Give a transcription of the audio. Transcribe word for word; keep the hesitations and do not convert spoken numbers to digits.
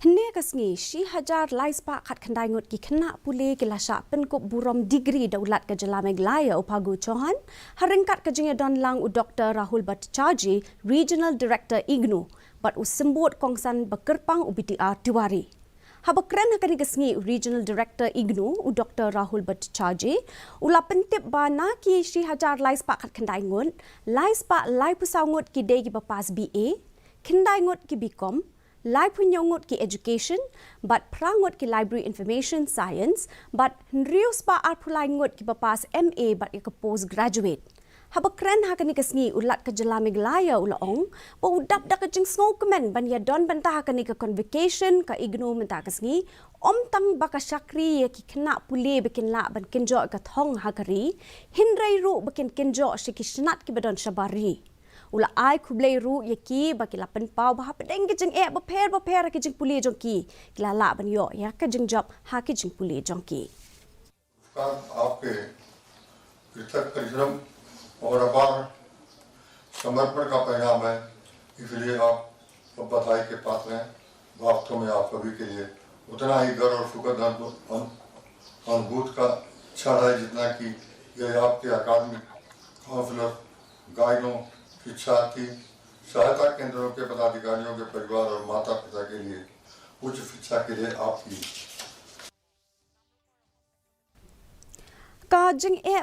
Hynne ka sngi, shi hajar lai spah khatkhyndai ngut ki khynnah pule ki la shah pynkup burom degree da u Lat ka jylla Meghalaya u Phagu Chauhan, ha ryngkat ka jingïadon lang u Doctor Rahul Bhattacharjee, Regional Director IGNOU, bad u Symbud Kongsan Bakyrpang u B T R Tiwari. Haba kren ha kane ka sngi u Regional Director IGNOU, u Doctor Rahul Bhattacharjee, u la pyntip ba na ki shi hajar lai spah khatkhyndai ngut, lai spah laiphew saw ngut ki dei kiba pass B A, khyndai ngut ki B Com, laiphew hynñiew ngut ki Education, bad phra ngut ki Library Information Science, bad hynriew spah arphew lai ngut kiba pass M A bad ïa ka Post Graduate. Haba kren ha kane ka sngi u Lat ka jylla Meghalaya u la ong ba u dap da ka jingsngewkmen ban ïadon bynta ha kane ka convocation ka IGNOU mynta ka sngi, ym tang ba ka shakri ïa ki khynnah pule ba kin lah ban kynjoh ka thong ha ka ri, hynrei ruh ba kin kynjoh sha ki shnat kiba don shabar ri. U la ai khublei ruh ïa ki ba ki la pynpaw ba hapdeng ki jingeh bapher bapher ha ki jingpule jong ki, ki la lah ban ïoh ïa ka jingjop ha ki jingpule jong ki. आपके कृथक परिश्रम और अपार समर्पण का परिणाम है, इसलिए आप सब बधाई के पात्र हैं। वास्तव में आप सभी के लिए उतना ही गर्व और सुखद अनुभूत का क्षण है, जितना कि यह आपके अकादमिक, काउंसलर, गाइडों, शिक्षार्थी, सहायता केंद्रों के पदाधिकारियों के परिवार और माता पिता के लिए उच्च शिक्षा के लिए आपकी Ka jingeh